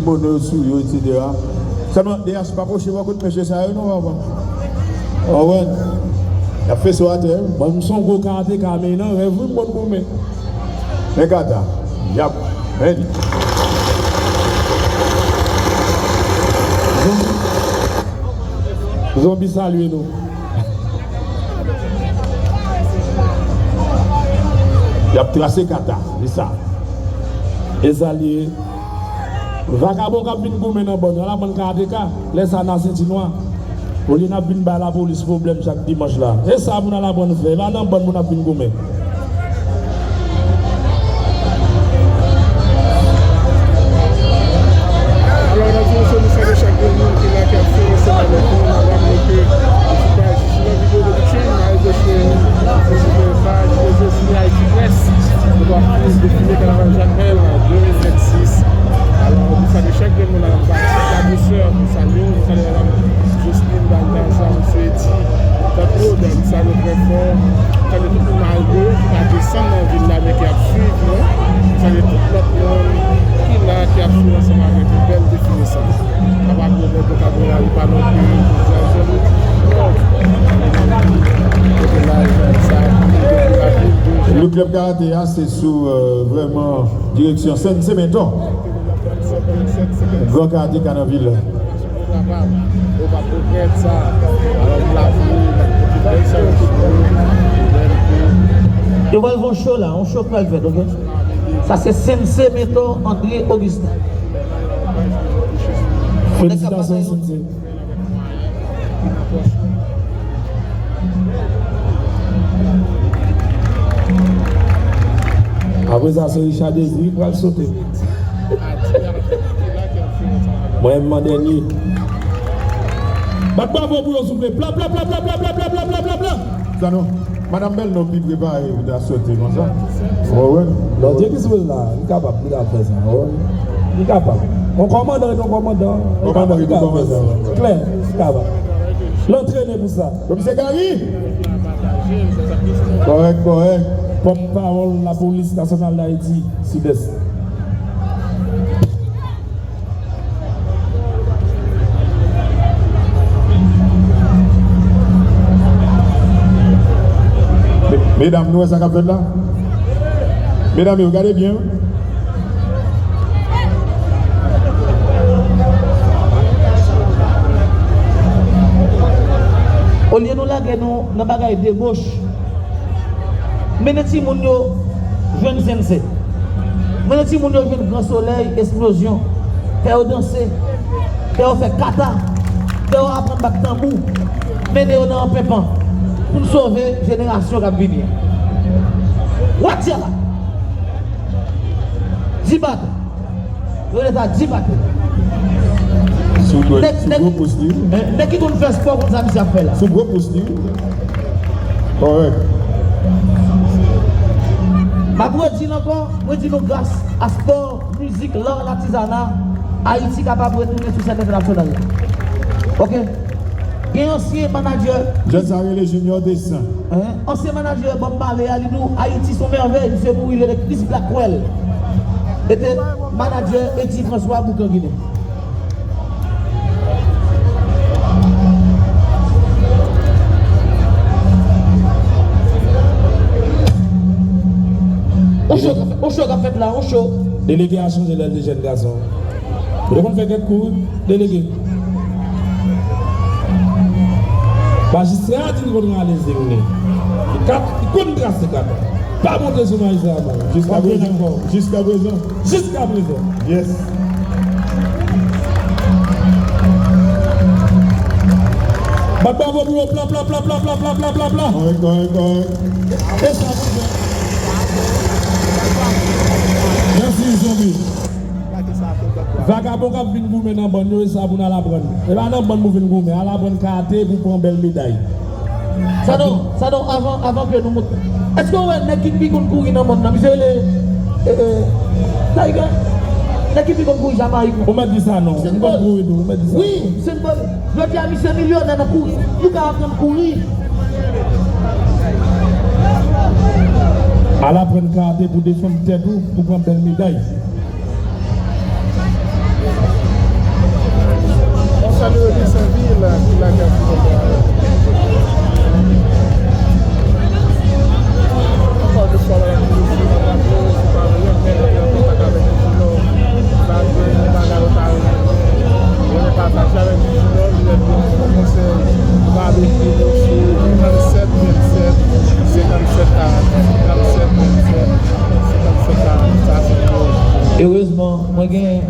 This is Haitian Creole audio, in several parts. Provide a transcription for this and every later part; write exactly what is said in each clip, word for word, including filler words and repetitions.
Mono sou yo, etsetera. Sèlman, D H pa pwoche bò kot mesye sa yo, non, papa. Ou konprann? Y ap fese w atè, wi. Bon, m se yon gwo karateka, men nan rèv, wi, m konn goumen. Men kata. Y ap. Men li. Zonbi. Zonbi salye nou. Y ap trase kata, se sa. E sa l ye. Vagabon k ap vin goumen nan bòn yo, al aprann karateka, lè sa n a senti nwa. Olye n ap vin bay lapolis pwoblèm chak dimanch la. E sa pou n al aprann fè, e pa nan bòn pou n ap vin goumen. Alò, n ap di nou, nou salye chak grenn moun ki la, ki ap swiv ansanm avèk nou. N ap raple ke nou sou paj Junior Video Production, al goche nou, nou sou paj José Sini Haïti Press. Nou ap swiv defile Kanaval Jakmèl de mil vennsis. Alò, nou salye chak grenn moun nan baz, Kabesè, nou salye w, nou salye madanm Jocelyne Balthazar, mesye Eti, Claude, nou salye w trè fò. Nou salye tout moun Marigo ki ka desann nan vil la, men ki ap swiv nou. Nou salye tout lòt moun ki la, ki ap swiv ansanm avèk nou bèl defile sa. Papa Gobè de Kabrera, li pa non pli, Le club karaté a, se sou, euh, vrèman direksyon Sensei Mentor. Gran karaté ka nan vil. Yo pral fè yon show la, yon show k pral fèt, ok? Sa se Sensei Mentor André Augustin. Felisitasyon, Sensei. Apre sa, se Richard Désiré ki pral sote. Mwen menm an dènye. Bat bravo pou yo, souple. Pla, pla, pla. Sa non. Madanm Bèl non pi prepare pou ta sote konsa. Ou wè? Bondye ki sou la, li kapab, li kapab fè sa. Ou wè? Li kapab. On kòmandan, on kòmandan. Li kapab, li kapab fè sa. Klè, li kapab. L antrene pou sa. Komisè Gary! Kòrèk, kòrèk. Pòtpawòl Lapolis Nasyonal Dayiti, Sidès. Me-, medam, nou wè sa k ap fèt la? Medam yo, gade byen, wi. Olye nou lage nou nan bagay deboch, mennen timoun yo jwenn Sensei. Mennen timoun yo jwenn Gran Solèy, eksplozyon. Fè yo danse. Fè yo fè kata. Fè yo aprann bat tanbou. Mennen yo nan anpenpan. Pou n sove jenerasyon k ap vini an. Watch ya la. Dibat. Yo rele sa dibat. Sou gwo, nèg, sou nèg, gwo pous li, wi. Eh, nèg ki konn fè spò konn sa misye ap fè la. Sou gwo pous li, wi. Kòrèk. M ap redi l ankò, mwen di nou gras a spò, mizik, lar, latizana, Ayiti kapab retounen sou sèn entènasyonal la. Ok? Gen ansyen manadjè. Jèn sa rele Junior Dessin. Hein? Ansyen manadjè Bob Marley a, li di w Ayiti se yon mèvèy, misye mouri rele Chris Blackwell. Li te manadjè Eddy François Boukan Ginen. On show k ap fèt, on show k ap fèt la, on show. Delege a chanje lè l te jèn gason. Ou te konn fè kèk kou, wi, delege. Majistra a di l konn rale zeng li. Li kat, li konn trase kat. Pa monte sou majistra a, non. Jiska prezan. Jiska prezan. Jiska prezan. Yes. Bat bravo pou yo, pla, pla, pla. Kòrèk, kòrèk, kòrèk. E sa, mèsi, zanmi. Vagabon k ap vin goumen nan bann yo, e sa pou n al aprann. E pa nan bann pou vin goumen, al aprann karate pou pran bèl meday. Sa non, sa non, avan, avan ke nou moute. Èske w wè nèg ki pi konn kouri nan mond nan, misye rele, e, e, Tiger? Nèg ki pi konn kouri Jamayik. Ou mèt di sa non, m konn kouri tou, ou mèt di sa. Wi, Usain Bolt. Jodi a, misye milyonè nan kouri. Nou ka aprann kouri. Al aprann karate pou defann tèt ou, pou pran bèl meday.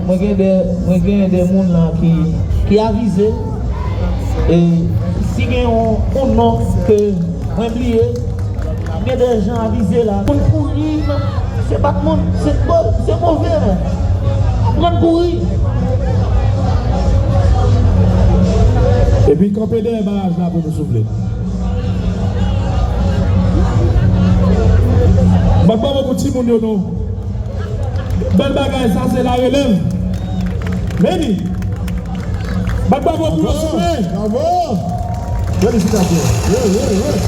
Mwen gen de, mwen gen de moun la ki, ki avize. E si gen yon, yon non ke mwen bliye, gen de jan avize la. Moun pouri, se pa t moun, se mo-, se move, men. Aprann pouri. Epi kanpe dèyè baraj la pou nou, souple. M ap ba pou timoun yo, non. Bèl bagay, sa se la relèv. Meni. Bat bravo pou yo, souple. Bravo. Felisitasyon. Wi, wi, wi.